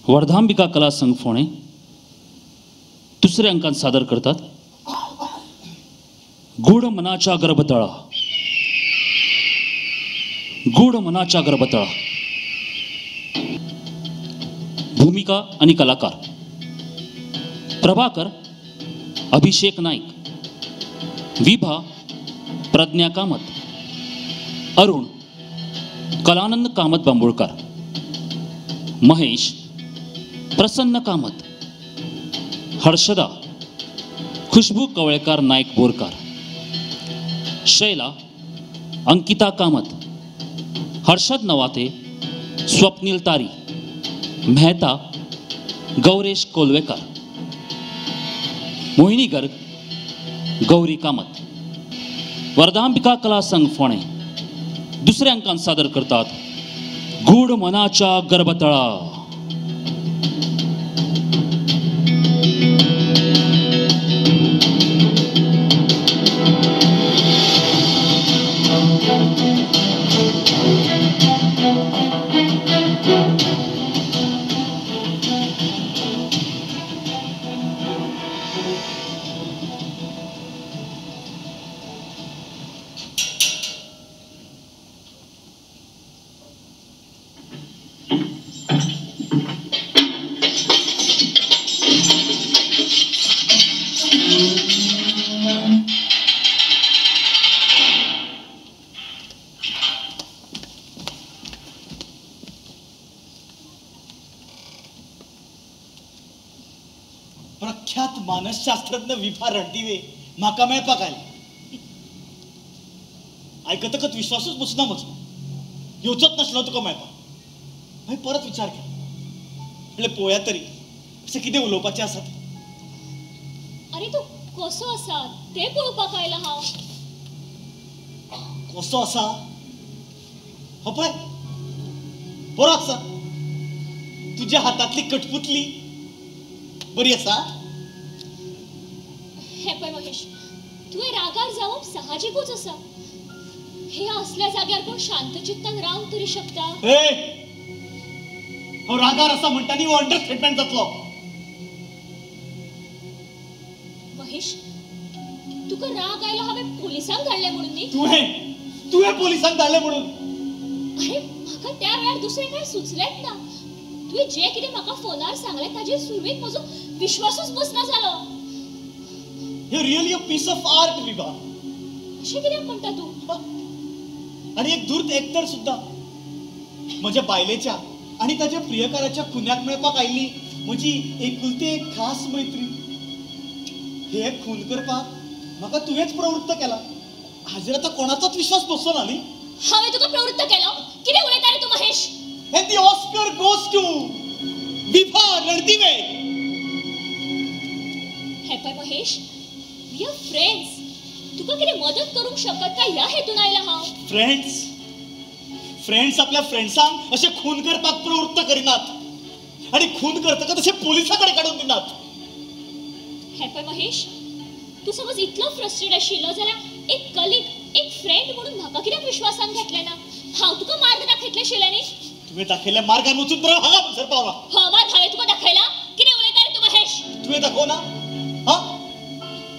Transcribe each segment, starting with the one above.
वर्धांबिका कला संघ फोंडें दुसऱ्या अंकान सादर करतात गूढ मनाच्या गर्भतळा. गूढ मनाच्या गर्भतळा. भूमिका आणि कलाकार प्रभाकर अभिषेक नाईक, विभा प्रज्ञा कामत, अरुण कलानंद कामत बांबुळकर, महेश प्रसन्न कामत, हर्षदा खुशबू कवळेकर नाईक बोरकर, शैला अंकिता कामत, हर्षद नवाते स्वप्नील तारी, मेहता गौरेश कोलवेकर, मोहिनी गर्ग गौरी कामत. वर्धांबिका कला संघ फोंडें दुसऱ्या अंकान सादर करतात गूढ मनाच्या गर्भतळा. प्रख्यात मानसशास्त्रज्ञ विभा रणदिवे म्हाका मेळपाक आयले. आयकतकच विश्वासूच बसना म्हजो. येवचोच नासलो तुका मेळपाक. मागीर परत विचार केलो, म्हणलें पळोवया तरी अशें कितें उलोवपाचें आसा तें. अरे तूं कसो आसा तें पळोवपाक आयला हांव. कसो आसा? हो पळय बरो आसा. तुज्या हातांतली कठपुतली बरी आसा. हे पळय महेश, तुवें रागार जावप साहजिकूच आसा. हे असल्या जाग्यार कोण शांत चित्तान रावंक तरी शकता? हो रागार आसा म्हणटा न्ही हो अंडरस्टेटमेंट जातलो. महेश, तुका राग आयलो हांवें पोलिसांक धाडलें म्हणून न्ही? तुवें तुवें पोलिसांक धाडलें म्हणून? अरे म्हाका त्या वेळार दुसरें कांय सुचलेंच ना. तुवें जें कितें म्हाका फोनार सांगलें ताजेर सुरवेक म्हजो विश्वासूच बसना जालो. You really a piece of art Vibha. अशें कित्याक म्हणटा तूं? आनी एक धूर्त एक्टर सुद्दां. म्हज्या बायलेच्या आनी ताच्या प्रियकाराच्या खुन्याक मेळपाक आयिल्ली म्हजी एकुलती एक खास मैत्रीण. हे खून करपाक म्हाका तुवेंच प्रवृत्त केला. हाजेर आतां कोणाचोच विश्वास बसचो ना न्ही? हांवें तुका प्रवृत्त केलो? कितें उलयता रे तूं Mahesh? And the Oscar goes to Vibha Randive. हे पळय महेश, we are friends. तुका कितें मदत करूंक शकत काय ह्या हेतून आयला हांव. फ्रेंड्स फ्रेंड्स आपल्या फ्रेंड्सांक अशें खून करपाक प्रवृत्त करिनात आनी खून करतकच अशें पोलिसां कडेन काडून दिनात. हे पळय महेश, तूं समज इतलो फ्रस्ट्रेट आशिल्लो जाल्यार एक कलीग, एक फ्रेंड म्हणून म्हाका कित्याक विश्वासान घेतलें ना? हांव तुका मार्ग दाखयतलें आशिल्लें न्ही? तुवें दाखयल्ल्या मार्गान वचून बरो हांगा म्हणसर पावला. हो मार्ग हांवें तुका दाखयला? कितें उलयता रे तूं महेश? तुवें दाखोवना? हा,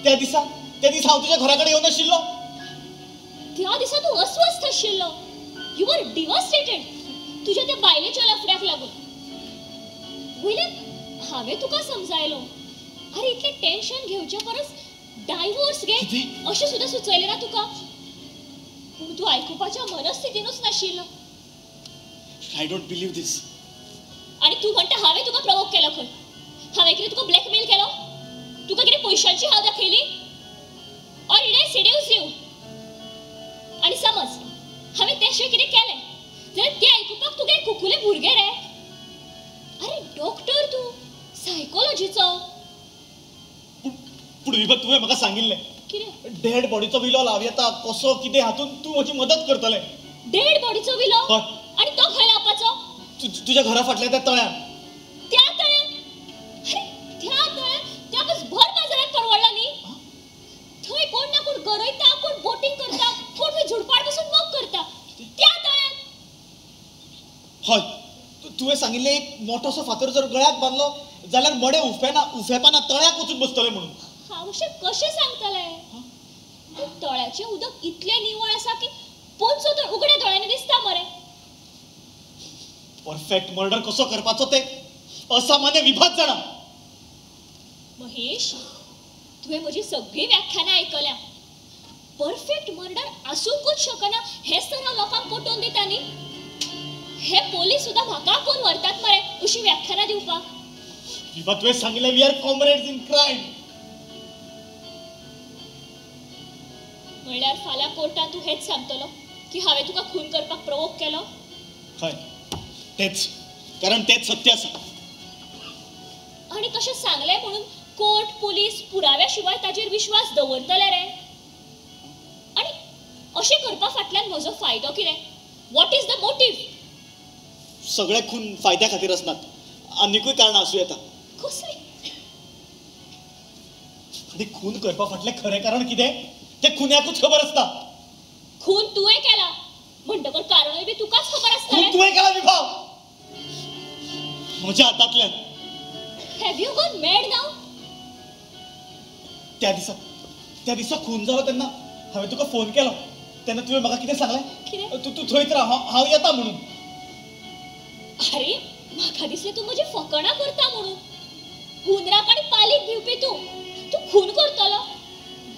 त्या दिसा त्या दिसा हांव तुज्या घरा कडेन येवन आशिल्लो. त्या दिसा तूं अस्वस्थ आशिल्लो. You are devastated तुज्या त्या बायलेच्या लफड्याक लागून. वयल्यान हांवें तुका समजायलो, अरे इतलें टेन्शन घेवचे परस डायवोर्स घे अशें सुद्दां सुचयलें ना तुका. पूण तूं आयकुपाच्या मनस्थितीनूच नाशिल्लो. I don't believe this. आनी तूं म्हणटा हांवें तुका प्रवोक केलो खंय? हांवें कितें तुका ब्लॅकमेल केलो? तुका कितें पयशांची हांव दाखयली? Or did I seduce you? आनी समज हांवें तें शिवाय कितें केलें जाल्यार तें आयकुपाक तुगे कुकुले भुरगें रे. अरे डॉक्टर तूं, सायकोलॉजीचो. पूण विभा तुवें म्हाका सांगिल्लें कितें? डेड बॉडीचो विलो लाव येता कसो कितें हातूंत तूं म्हजी मदत करतलें. डेड बॉडीचो विलो? आनी तो खंय लावपाचो? तुज्या घरा फाटल्या त्या तळ्यान. त्या तळ्यान? अरे त्या तळ्यान त्या भर बाजारात परवडला न्ही. थंय कोण ना कोण गरयता, कोण बोटींग करता, कोण थंय झुडपार बसून मोग करता. त्या तळ्यान. हय, तुवें सांगिल्लें एक मोठोसो फातर जर गळ्याक बांदलो जाल्यार मडें उफेना उफेपाना तळ्याक वचून बसतलें म्हणून. हांव अशें कशें सांगतलें? तळ्याचें उदक इतलें निवळ आसा की पोंचो तर उगड्या दोळ्यांनी दिसता मरे. परफेक्ट मर्डर कसो करपाचो ते असामान्य विभाग जाणा. महेश, तुवें म्हजी सगळीं व्याख्यानां आयकल्या. परफेक्ट मर्डर आसूंकूच शकना हेंच तर हांव लोकांक पटोवन दिता न्ही. हे पोलीस सुद्दां म्हाका आपोवन व्हरतात मरे अशीं व्याख्यानां दिवपाक. विभा, तुवें सांगिल्लें we are comrades in crime. म्हणल्यार फाल्यां कोर्टांत तूं हेंच सांगतलो की हांवें तुका खून करपाक प्रवोक केलो? हय, तेच, कारण तेच सत्य आसा. आनी तशें सांगलें म्हणून कोर्ट पोलीस पुराव्या शिवाय ताजेर विश्वास दवरतले रे? आनी अशें करपा फाटल्यान म्हजो फायदो कितें? What is the motive? सगळे खून फायद्या खातीर आसनात, आनिकूय कारणां आसूं येता. कसली? आनी खून करपा फाटलें खरें कारण कितें तें खुन्याकूच खबर आसता. खून तुवें केला म्हणटकर कारणूय बी तुकाच खबर आसता. खून तुवें केला विभा, म्हज्या हातांतल्यान. Have you gone mad now? त्या दिसा, त्या दिसा खून जालो तेन्ना हांवें तुका फोन केलो तेन्ना तुवें म्हाका कितें सांगलें? तूं तूं थंयच राव, हांव येता म्हणून. अरे म्हाका दिसलें तूं म्हजी फकणां करता म्हणून. हुंदराक आनी पालीक भिवपी तूं, तूं खून करतलो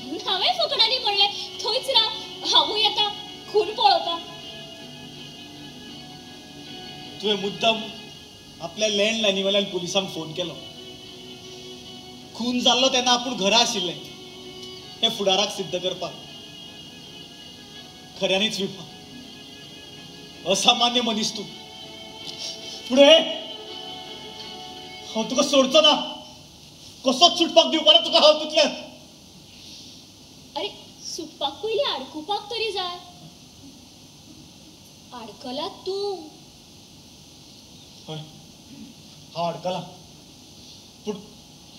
म्हणून हांवें फकणांनी म्हणलें थंयच राव, हांवूय येता खून पळोवपाक. तुवें मुद्दाम आपल्या लँडलायनी वयल्यान पुलिसांक फोन केलो. खून जाल्लो तेन्ना आपूण घरा आशिल्लें हें फुडाराक सिद्ध करपाक. खऱ्यांनीच विभा, असामान्य मनीस तूं. फुडें हांव तुका सोडचो ना, कसोच सुटपाक दिवपा ना तुका हांव तुतल्यान. अरे सुटपाक पयलीं आडकुपाक तरी जाय. आडकला तूं. हय, हांव अडकला. पूण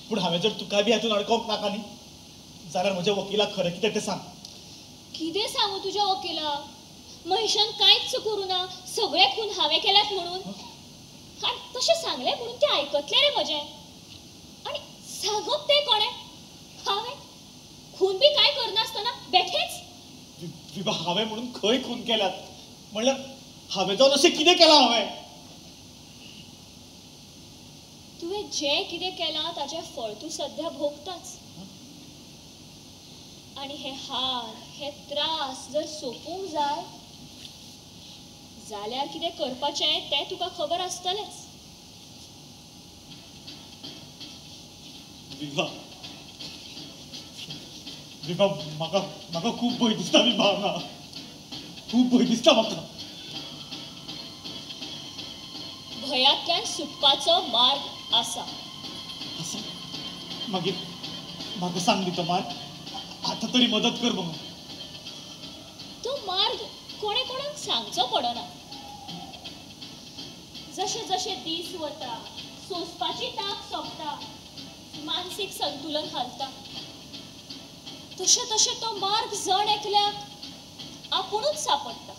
पूण हांवें जर तुका बी हातून अडकोवंक नाका न्ही जाल्यार म्हज्या वकिलाक खरें कितें तें सांग. कितें सांगू तुज्या वकिलाक? महेशान कांयच करूं ना, सगळे खून हांवें केल्यात म्हणून. आनी तशें सांगलें म्हणून तें आयकतलें रे म्हजें? आनी सांगप तें कोणें? हांवें. खून बी कांय करनासतना बेठेच? विभा, हांवें म्हणून खंय खून केल्यात? म्हणल्यार हांवें जावन अशें कितें केलां हांवें? तुवें जें कितें केलां ताचें फळ तूं सद्या भोगताच. आनी हे हाल, हे त्रास जर सोंपूंक जाय जाल्यार कितें करपाचें तें तुका खबर आसतलेंच. विभा, विभा, म्हाका म्हाका खूब भंय दिसता विभा, हांगा खूब भंय दिसता म्हाका. भंयांतल्यान सुटपाचो मार्ग आसा. आसा? मागीर म्हाका सांग न्ही तो मार्ग. आतां तरी मदत कर मगो. तो मार्ग कोणे कोणाक सांगचो पडना. जशे जशे दीस वता सोंसपाची तांक सोंपता, मानसीक संतुलन हालता, तशें तशें तो मार्ग जण एकल्याक आपुणूच सापडटा.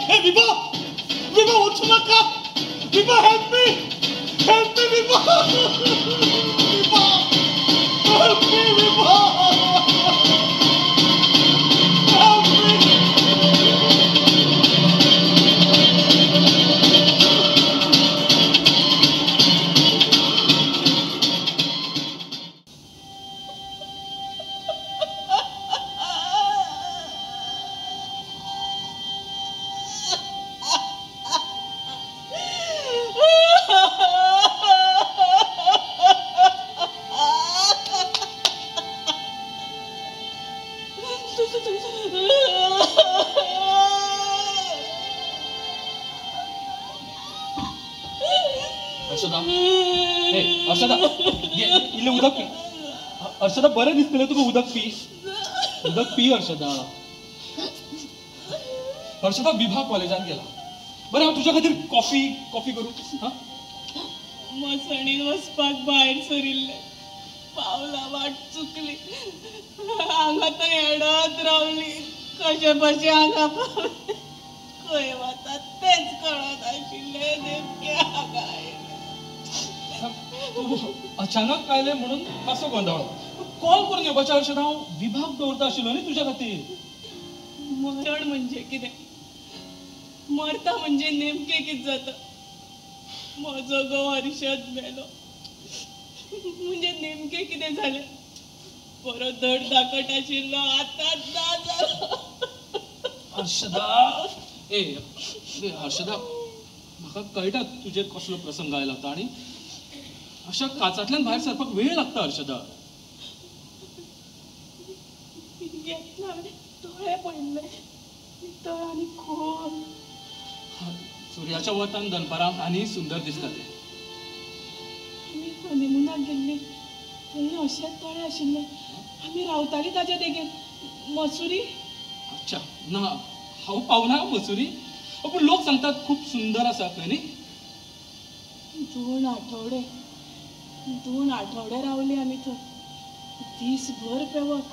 Hey, Vibha! Vibha, वचूं नाका! Vibha, help me! Help me, Vibha! Vibha! Help me, Vibha! Help me! Harshada, hey Harshada, इल्लें उदक पी. हर्षदा, बरें दिसतलें तुका उदक पी. उदक पी हर्षदा. हर्षदा विभा कॉलेजान गेला. बरें, हांव तुज्या खातीर कॉफी कॉफी करूं? हां, मसणीन वचपाक भायर सरिल्लें, पावला वाट चुकली, हांगा थंय हेडत रावली, कशें बशें हांगा पावलें, खंय वता तेंच कळत आशिल्लें. नेमकें हांगा आयलें. तूं अचानक आयलें म्हणून मातसो गोंदळ. कॉल करून येवपाचें हर्षदा, हांव विभाग दवरता आशिल्लो न्ही तुज्या खातीर. मरण म्हणजे कितें, मरता म्हणजे नेमकें कितें जाता. म्हजो घोव हर्षद मेलो म्हणजे नेमकें कितें जालें. बरो धड धाकट आशिल्लो, आतां ना जालो. हर्षदा, ए हर्षदा, म्हाका कळटा तुजेर कसलो प्रसंग आयला तो आनी अशा काचांतल्यान भायर सरपाक वेळ लागता. हर्षदा, येतना हांवें तळें पळयल्लें, नितळ आनी खोल. सुर्याच्या वतान दनपारां आनी सुंदर दिसता तें. आमी हनिमुनाक गेल्ली थंय अशेंच तळें आशिल्लें. आमी रावतालीं ताच्या देगेर. मसुरी. अच्छा, ना हांव पावना मसुरी, पूण लोक सांगतात खूब सुंदर आसा खंय न्ही. 2 आठवडे 2 आठवडे रावली आमी थंय. दीसभर पेंवप.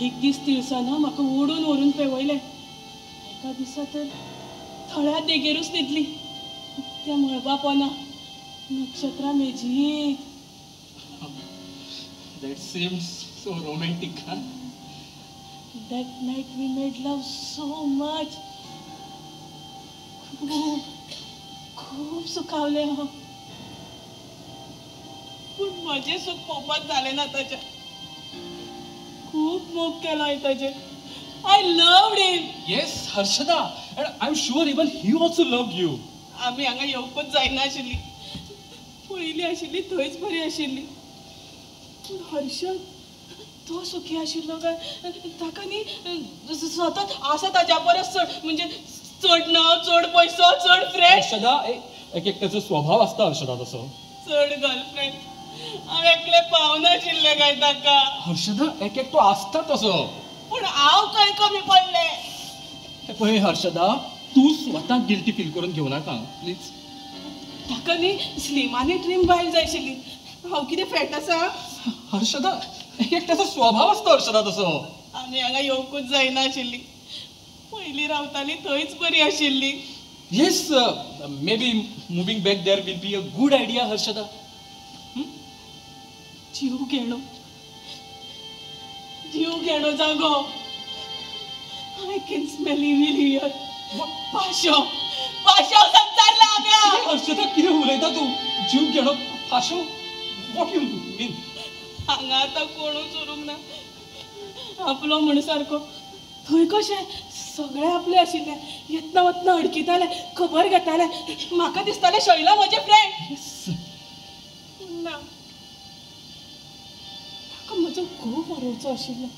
एक दीस तिळसाना म्हाका ओडून व्हरून पेंवयलें. एका दिसा तर थळ्या देगेरूच न्हिदली, त्या मळबा पोना नक्षत्रां मेजीत. That seems so romantic, huh? That night we made love so much. खूब खूब सुखावलें हांव. पूण म्हजें सूख पळोवपाक जालें ना ताचें. खूब मोग केलो हांवें ताचेर. I loved him. Yes, Harshada, and I'm sure even he also loved you. आमी हांगा येवपूच जायनाशिल्ली. पयलीं आशिल्ली थंयच बरी आशिल्ली. पूण हर्षद तो सुखी आशिल्लो काय ताका न्ही सतत आसा ताच्या परस चड, म्हणजे चड नांव, चड पयसो, चड फ्रेंड. हर्षदा, एक एक ताचो स्वभाव आसता हर्षदा तसो. चड गर्लफ्रेंड. हांव एकलें पावनाशिल्लें काय ताका. हर्षदा, एक एकटो आसता तसो. पूण हांव खंय कमी पडलें. पळय हर्षदा, तूं स्वता गिल्टी फील करून घेवं नाका प्लीज. ताका न्ही स्लीम आनी ट्रीम बायल जाय आशिल्ली. हांव कितें फॅट आसा? हर्षदा, एक ताचो स्वभाव आसता हर्षदा तसो. आमी हांगा येवकूच जायनाशिल्ली. पयलीं रावताली थंयच बरी आशिल्ली. Yes, maybe moving back there will be a good idea Harshada. जीव घेणो, जीव घेणो जागो. I can smell evil here. Pasho, Pasho संवसारला हांगा. हर्षदा, कितें उलयता तूं? जीव घेणो, पाशो, what you mean? हांगा आतां कोणूच उरूंक ना आपलो म्हण सारको. थंय कशें सगळे आपले आशिल्ले. येतना वतना अडकिताले, खबर घेताले. म्हाका दिसतालें शैला म्हजें फ्रेंड. ना, ताका म्हजो घोव मरोवचो आशिल्लो.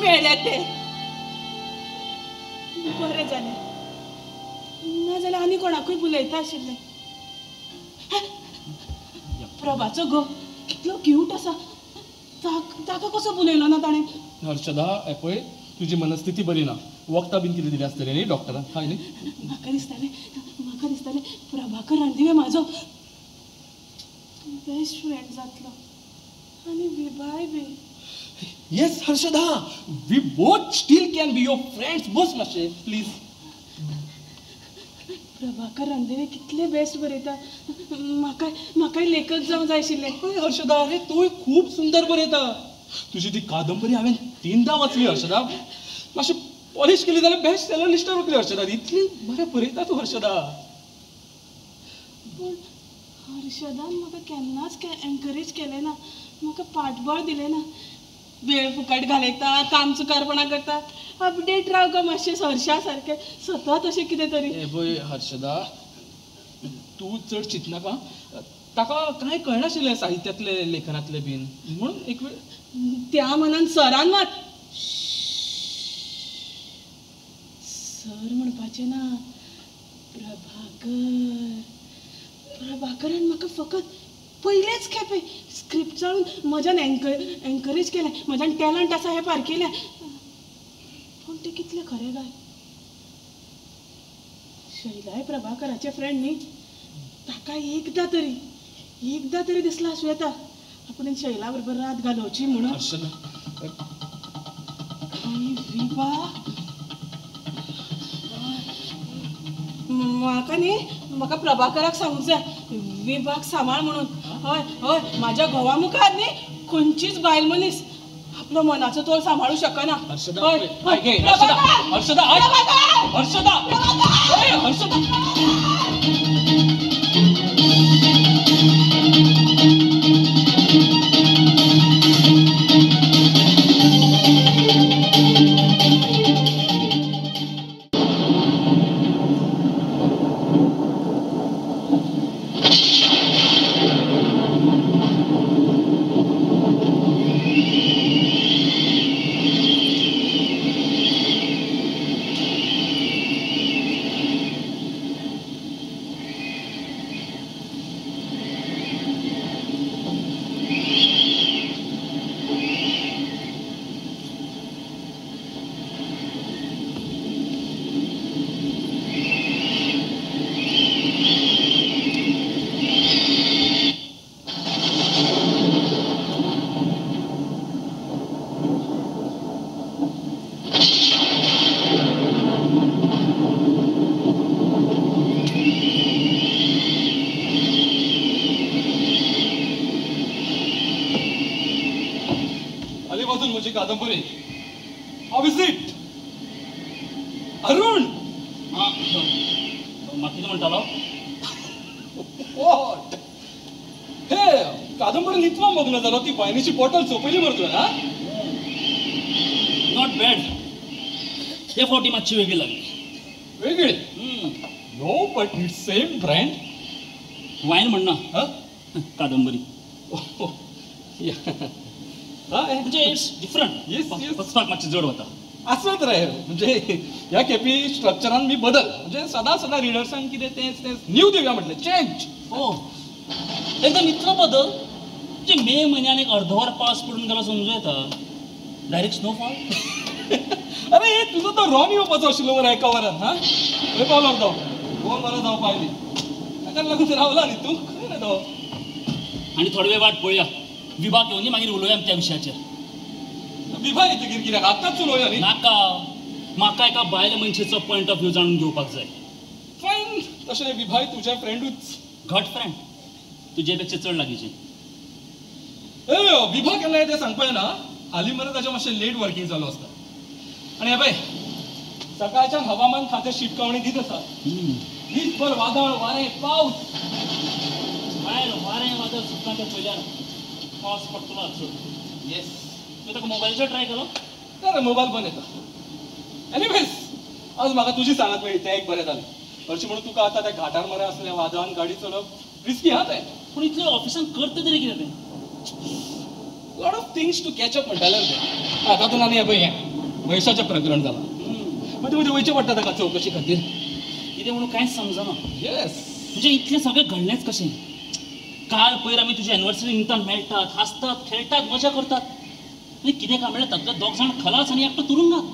मेळ्ळें तें बरें जालें. ना जाल्यार आनी कोणाकूय बुलयता आशिल्लें. प्रभाचो घोव कितलो क्यूट आसा, ताका कसो बुलयलो ना ताणें. हर्षदा, पळय तुजी मनस्थिती बरी ना. वखदां बीन कितें दिली आसतली न्ही डॉक्टरान, हय न्ही? म्हाका दिसतालें, म्हाका दिसतालें प्रभाकर रणदिवे म्हाजो बेस्ट फ्रेंड जातलो आनी विभाय बी. Yes Harshada, we both still can be your friends. बस मातशें प्लीज. प्रभाकर रणदिवे कितले बेस्ट बरयता. म्हाका म्हाकाय लेखक जावंक जाय आशिल्लें. हय हर्षदा, अरे तूंय खूब सुंदर बरयता. तुजी ती कादंबरी हांवें 3दा वाचली हर्षदा. मातशें पॉलिश केली जाल्यार बेस्ट सेलर लिस्टार वतली हर्षदा. इतली बरें बरयता तूं हर्षदा. पूण हर्षदान म्हाका केन्नाच एनकरेज केलें ना, म्हाका पाठबळ दिलें ना. वेळ फुकट घालयता, काम चुकारपणा करता. अपडेट राव गो मातशें हर्षा सारकें सतत अशें कितें तरी. ए पळय हर्षदा, तूं चड चिंतनाका. ताका कांय कळनाशिल्लें साहित्यांतलें, लेखनांतलें बीन, म्हणून एक वेळ त्या मनान सरान मात सर म्हणपाचें ना, प्रभाकर. प्रभाकरान म्हाका फकत पयलेच खेपे स्क्रिप्ट चाळून म्हज्यान एनकरेज केलें, म्हज्यान टॅलंट आसा हें पारखिलें. पूण तें कितलें खरें काय? शैलाय प्रभाकराचें फ्रेंड न्ही, ताका एकदां तरी दिसलां आसूं येता आपणें शैला बरोबर रात घालोवची म्हणून. आनी विभा म्हाका न्ही, म्हाका प्रभाकराक सांगूंक जाय विभाक सांबाळ म्हणून. हय हय, म्हाज्या घोवा मुखार न्ही खंयचीच बायल मनीस आपलो मनाचो तोल सांबाळूं शकना. हय हय, हर्षदा, हर्षदा, हर्षदा. कादंबरी. How is it? Arun. म्हाका कितें म्हणटालो? What? हे कादंबरीन इतलो मग्न जालो ती वायनीची बॉटल सोंपयली मरे तुवें. हा, not bad. हे फावटी मातशी वेगळी लागली. वेगळी? No, but it's same brand. Wine म्हणना, कादंबरी. म्हणजे it's different. पचपाक मातशें जड वता. आसत रे, म्हणजे ह्या केपी स्ट्रक्चरान मी बदल, म्हणजे सदां सदां रिडर्सांक कितें तेंच तेंच न्यू दिवया म्हटलें, चेंज. हो, एकदम इतलो बदल म्हणजे मे म्हयन्यान एक अर्दवर पावस पडून गेलो समजूं येता, डायरेक्ट स्नोफॉल. अरे तुजो तो रॉन येवपाचो आशिल्लो मरे एका वरान. हा, खंय पावलो तो? 2 वरां जावपा आयली, ताका लागून रावला न्ही तूं. खंय रे तो? आनी थोडो वेळ वाट पळोवया, विभाग येवनी मागीर उलोवया त्या विशयाचेर. विभा येतकीर कित्याक आतांच उलोवया न्ही? नाका, म्हाका एका बायल मनशेचो पॉयंट ऑफ व्यू जाणून घेवपाक जाय. फायन, तशें विभाय तुजें फ्रेंडूच. घट फ्रेंड, तुजे पेक्षा चड लागींचें. ए विभा केन्ना तें सांगपा येना, हालीं मरे ताचें मातशें लेट वर्किंग चालू आसता. आनी हे पळय, सकाळच्यान हवामान खातें शिटकावणी दीत आसा, दीसभर वादळ वारें पावस. भायर वारें वादळ सुटना तें पळयल्यार पावस पडटलो चड. येस, तुवें ताका मोबायलाचेर ट्राय केलो? ना रे, मोबायल बंद येता. एनिवेज, आज म्हाका तुजी सांगात मेळ्ळी तें एक बरें जालें. हरशीं म्हणून तुका आतां त्या घाटार मरे असल्या वादळान गाडी चलोवप रिस्की हा तें. पूण इतलें ऑफिसान करता तरी कितें तें? Lot of things to catch up म्हणटालें तें. आं, तातूंत आनी हें पळय, हें महेशाचें प्रकरण जालां, मदीं मदीं वयचें पडटा ताका चवकशी खातीर. कितें म्हणून कांयच समजना. येस, म्हणजे इतलें सगळें घडलेंच कशें? काल पयर आमी तुज्या एनिवर्सरी निमतान मेळटात, हांसतात, खेळटात, मजा करतात, आनी कितें काय मेळटा तातूंतले दोग जाण खलास आनी एकटो तुरुंगात.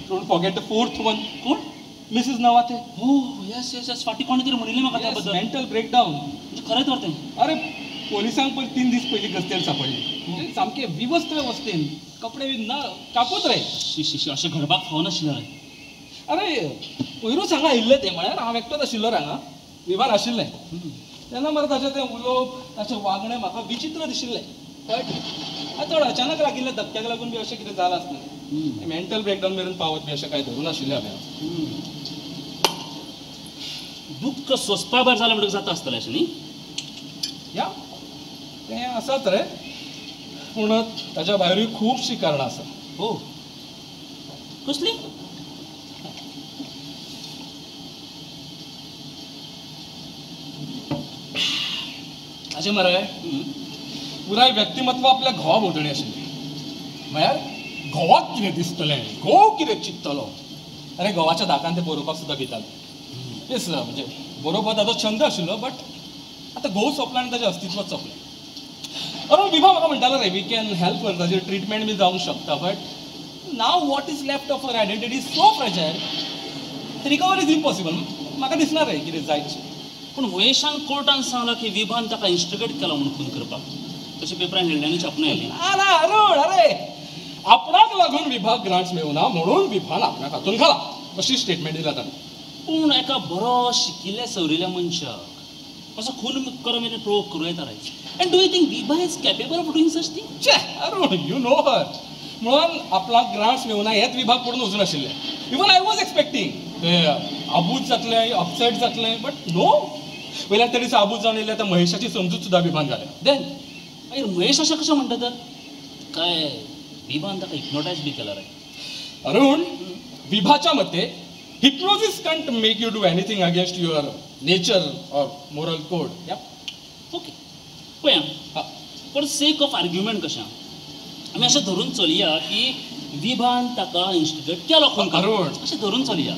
Don't forget the fourth one. कोण? मिसेस नवाते. हो, येस येस येस, फाटीं कोणें तरी म्हणिल्लें म्हाका त्या बद्दल. Mental breakdown. म्हणजे खरें तर तें. अरे पोलिसांक पयर 3 दीस पयलीं गस्तेर सापडली, सामके विवस्त अवस्थेन, कपडे बी ना, कापूत रे. शी शी, अशें घडपाक फावनाशिल्लें रे. अरे पयरूच हांगा आयिल्लें तें, म्हळ्यार हांव एकटोच आशिल्लो रे हांगा, विभार आशिल्लें तेन्ना मरे ताचें तें उलोवप, ताचें वागणें म्हाका विचित्र दिशिल्लें. बट चड अचानक लागिल्ल्या धक्क्याक लागून बी अशें कितें जालां आसतलें. मेंटल ब्रेकडावन मेरेन पावत बी अशें कांय धरूं नाशिल्लें हांवें. दुख्ख सोंसपा भायर जालें म्हणटकच जाता आसतलें अशें न्ही? या, तें आसाच रे, पूण ताच्या भायरूय खुबशीं कारणां आसा. हो, कसली? ताचें मरे पुराय व्यक्तिमत्व आपल्या घोवा भोंवतणी आशिल्लें. म्हळ्यार घोवाक कितें दिसतलें, घोव कितें चिंततलो. अरे घोवाच्या धाकान तें बरोवपाक सुद्दां भितालें. येस, म्हणजे बरोवपाक ताचो छंद आशिल्लो, बट आतां घोव सोंपला आनी ताचें अस्तित्वच सोंपलें. अरे विभा म्हाका म्हणटालो रे, we can help हर, ताचेर ट्रिटमेंट बी जावंक शकता, but now what is left of her identity is so fragile, recovery is impossible. म्हाका दिसना रे कितें जायत. पूण महेशान कोर्टान सांगलां की विभान ताका इन्स्टिगेट केला म्हणून खून करपाक. तशें पेपरान हेडलायनी छापून आयली. ना अरुण, अरे आपणाक लागून विभाग ग्रांट्स मेळूना म्हणून विभान आपणाक हातून घाला अशी स्टेटमेंट दिला ताणें. पूण एका बरो शिकिल्ल्या सवरिल्ल्या मनशाक असो खून कर मेरेन प्रोवोक करूं येता रे? And do you think Vibha is capable of doing such thing? छे अरुण, you know हर. म्हणून आपणाक ग्रांट्स मेळूना हेच विभाग पडून वचून आशिल्लें. इवन I was expecting ते आबूज जातलें, अपसेट जातलें, बट नो. वयल्यान त्या दिसा आबूज जावन येयल्या त्या महेशाची समजूत सुद्दां विभान घाल्या. देन मागीर महेश अशें कशें म्हणटा तर? काय विभान ताका हिप्नोटायज बी केला रे? अरुण, विभाच्या मते hypnosis can't make you do anything against your nature or moral code. Yeah okay, पळया फॉर सेक ऑफ आर्ग्युमेंट कशें आमी अशें धरून चलया की विभान ताका इन्स्टिगेट केलो खून. अरुण, अशें धरून चलया.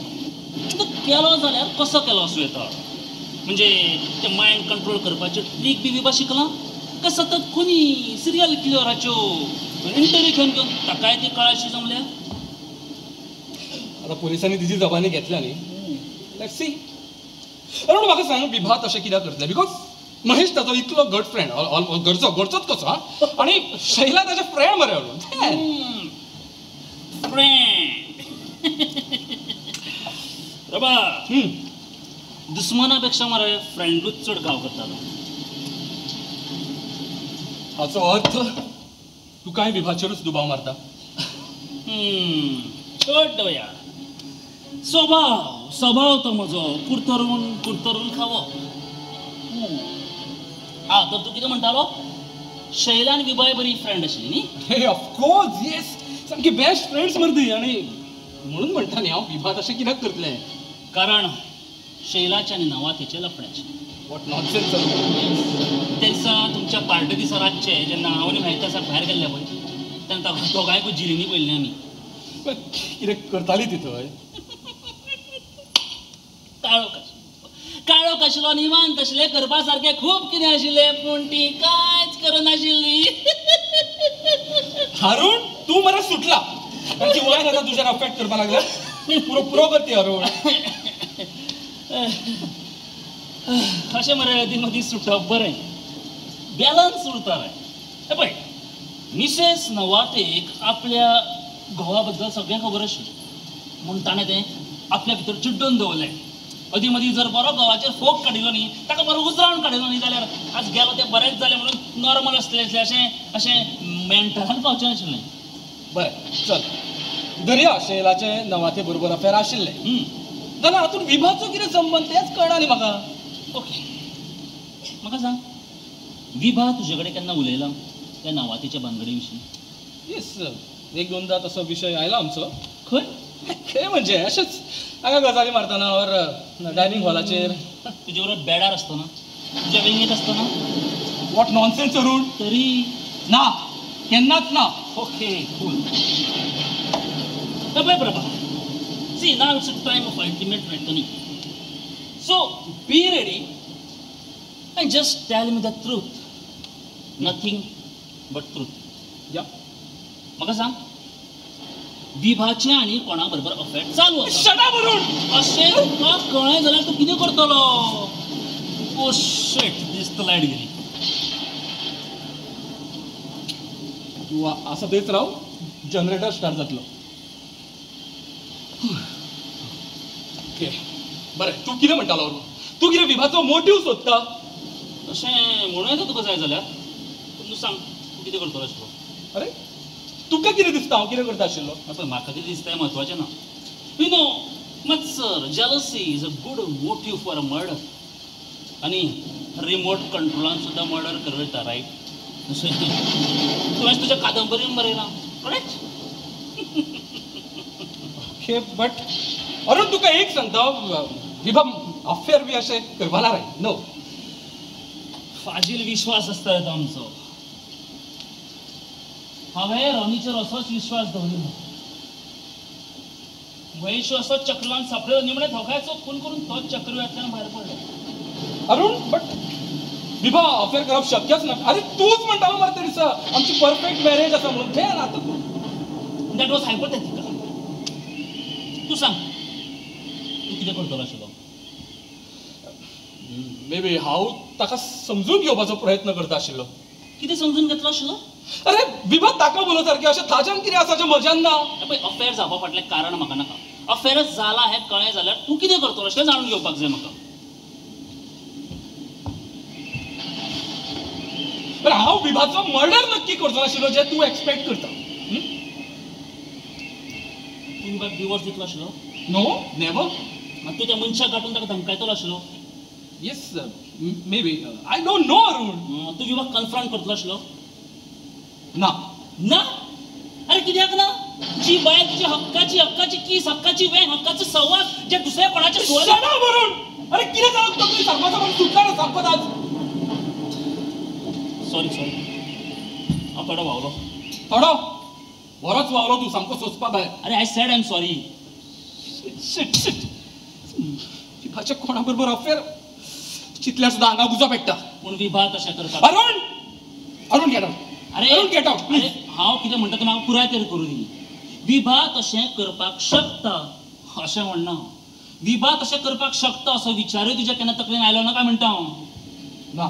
केलो जाल्यार कसो केलो आसूं येता? म्हणजे ते मायंड कंट्रोल करपाचे ट्रीक बी विभा शिकलां काय सतत खुनी सिरियल किलराच्यो इंटरव्यू घेवन घेवन ताकाय ती कळाशी जमल्या? आतां पुलिसांनी तिची जबानी घेतल्या न्ही, let's see. Arun म्हाका सांग, विभा तशें कित्याक करतलें? Because Mahesh ताचो इतलो गट फ्रेंड, घरचो घरचोच कसो आं, आनी शैला ताचें फ्रेंड मरे अरुण. फ्रेंड बाबा, दुस्मना पेक्षा मरे फ्रेंडूच चड घाव करतालो. हाचो अर्थ तुकाय विभाचेरूच दुबाव मारता? चड दवया. स्वभाव स्वभाव तो म्हजो कुरतरून कुरतरून खावप. आं, तर तूं कितें म्हणटालो? शैला आनी विभाय बरी फ्रेंड आशिल्ली न्ही? ऑफकोर्स येस, सामकी बेस्ट फ्रेंड्स मर्दी. आनी म्हणून म्हणटा न्ही हांव, विभा तशें कित्याक करतलें? कारण शैलाचें आनी नवातेचें लफड्याचें. What nonsense. ते दिसा तुमच्या पार्टे दिसा रातचें जेन्ना हांव आनी महेश आसा भायर गेल्ले पळय, तेन्ना दोगांयकूय जिरिनी पळयल्लीं आमी. कितें करताली ती थंय? काळोख काळोख आशिल्लो, निवांत आशिल्लें, करपा सारकें खूब कितें आशिल्लें, पूण ती कांयच करनाशिल्ली. अरुण, तूं मरे सुटला. कारण वयर आतां तुजेर अफेक्ट करपाक लागल्या. पुरो पुरो करती अरुण. अशें मरे अदीं मदीं सुटप बरें, बॅलन्स उरता रे. हे पळय, मिसेस नवातेक आपल्या घोवा बद्दल सगळें खबर आशिल्लें म्हूण ताणें तें आपल्या भितर चिड्डून दवरलें. अदीं मदीं जर बरो घोवाचेर फोग काडिल्लो न्ही, ताका बरो उजरावन काडिल्लो न्ही जाल्यार आज गेलो तें बरेंच जालें म्हणून नॉर्मल आसलें आसलें अशें अशें मेंटलान पावचें नाशिल्लें. बरें चल, दर्या शैलाचें नवाते बरोबर अफेर आशिल्लें जाल्यार हातूंत विभाचो कितें संबंद तेंच कळना न्ही म्हाका. ओके, म्हाका सांग, विभा तुजे कडेन केन्ना उलयलां त्या नवातेच्या भानगडी विशीं? येस, एक दोनदा तसो विशय आयला आमचो. खंय? खंय म्हणजे अशेंच हांगा गजाली मारतना ऑर डायनींग हॉलाचेर. तुजे बरोबर बेडार आसतना, तुज्या वेंगेंत आसतना? What nonsense Arun. तरी ना, केन्नाच ना. Okay cool. पळय Prabha, see now it's a time of ultimate reckoning, so be ready and just tell me the truth, nothing but truth. Yeah, म्हाका सांग, विभाचें आनी कोणा बरोबर अफेर चालू आसा? Shut up Arun. अशें तुका कळ्ळें जाल्यार तूं कितें करतलो? ओ शेट, दिस्त लायट गेली. तूं आसा थंयच राव, जनरेटर स्टार्ट जातलो. ओके बरें, तूं कितें म्हणटालो अरुण? तूं कितें विभाचो मोटीव सोदता? तशें म्हणूं येता तुका जाय जाल्यार. पूण तूं सांग, तूं कितें करतलो आशिल्लो? अरे तुका कितें दिसता हांव कितें करता आशिल्लो? पळय, म्हाका कितें दिसता हें म्हत्वाचें ना. You know मत्सर, jealousy is a good motive for a murder. आनी रिमोट कंट्रोलान सुद्दां मर्डर करूं येता, रायट? तुवें तुज्या कादंबरीन बरयलां, करेक्ट? ओके, बट अरुण तुका एक सांगता, विभा अफेअर बी अशें करपा ना रे. नो, फाजील विश्वास आसता रे तो आमचो. हांवें रॉनीचेर असोच विश्वास दवरिल्लो. महेश असोच चक्रव्यूहान सापडलो, निमणे दोगांयचो खून करून तोच चक्रव्यूहांतल्यान भायर पडलो. अरुण, बट विभा अफेअर करप शक्यच ना. अरे तूच म्हणटालो मरे त्या दिसा आमची परफेक्ट मॅरेज आसा म्हणून. थंय आतां that was hypothetical. तूं सांग, तूं कितें करतलो आशिल्लो? मे बी हांव ताका समजून घेवपाचो प्रयत्न करता आशिल्लो. कितें समजून घेतलो आशिल्लो? अरे विभा ताका उलोवं सारकें अशें ताज्यान कितें आसा जें म्हज्यान ना. पळय, अफेअर जावपा फाटलें कारण म्हाका नाका. अफेअर जाला हें कळ्ळें जाल्यार तूं कितें करतलो अशें जाणून घेवपाक जाय म्हाका. पण हांव विभाचो मर्डर नक्की करचो नाशिल्लो जें तूं एक्सपेक्ट करता. तूं विभाक डिवोर्स दितलो आशिल्लो? No, never. मागीर तूं त्या मनशाक गांठून ताका धमकायतलो आशिल्लो? Yes, maybe. I don't know Arun. तूं विभाक कन्फ्रंट करतलो आशिल्लो? ना. ना? अरे कित्याक ना? जी बायल तुजी हक्काची, हक्काची कीस, हक्काची वेंग, हक्काचो संवाद जे दुसऱ्या कोणाच्या सुवादीन. अरुण, अरे कितें जालां तकली सामको सामको सुटला ना सामको आज. सॉरी सॉरी, हांव थोडो व्हांवलो. थोडो बरोच व्हांवलो तूं, सामको सोंसपा भायर. अरे I said I am sorry. Shit shit, विभाच्या कोणा बरोबर अफेअर चिंतल्यार सुद्दां आंगा गुजो पेट्टा. पूण विभा तशें करता. Arun, Arun get out. अरे अरुण गेट आउट. अरे हांव कितें म्हणटा तें म्हाका पुराय तरी करूं दी. विभा तशें करपाक शकता अशें म्हणना. विभा तशें करपाक शकता असो विचारूय तुज्या केन्ना तकलेन आयलो ना काय म्हणटा हांव? ना,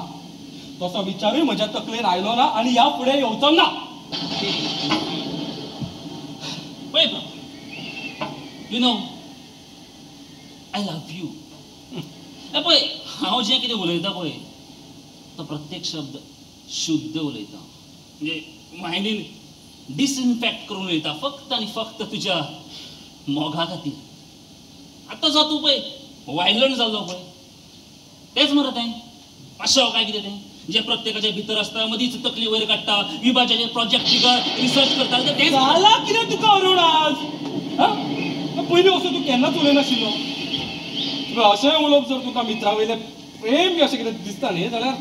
तसो विचारूय म्हज्या तकलेन आयलो ना आनी ह्या फुडें येवचो ना. पळय Prabha, you know I love you. पळय, हांव जें कितें उलयता पळय तो प्रत्येक शब्द शुद्ध उलयता, म्हणजे मायंडीन डिसइन्फेक्ट करून उलयता, फक्त आनी फक्त तुज्या मोगा खातीर. आतां जो तूं पळय वायलंट जाल्लो पळय तेंच मरे तें पाशो काय कितें तें जे प्रत्येकाच्या भितर आसता, मदींच तकली वयर काडटा, विभाचे प्रोजेक्ट फिगर रिसर्च करता तें जाला कितें तुका अरुण आज? पयलीं वचून तूं केन्नाच उलयनाशिल्लो. अशें उलोवप जर तुका मित्रा वयलें प्रेम बी अशें कितें दिसता न्ही जाल्यार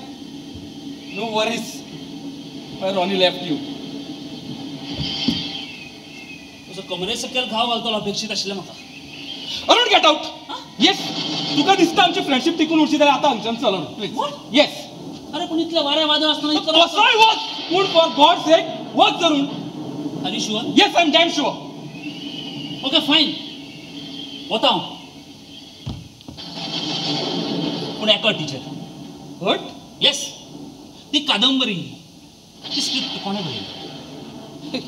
no worries, Ronnie left you. तुजो कमरे सकयल घाव घालतलो अपेक्षीत आशिल्लें म्हाका. Arun get out. येस, तुका दिसता आमची फ्रेंडशीप टिकून उरची जाल्यार आतां हांगच्यान चल प्लीज. येस. अरे पूण इतलें वारें वादळ आसतना इतलो कसोय वच, पूण फॉर गॉड सेक वच Arun. Are you sure? Yes, I am damn sure. Okay fine, वता हांव. पूण एका टिचर. हट? येस, ती कादंबरी, ती स्क्रिप्ट कोणें बरयली?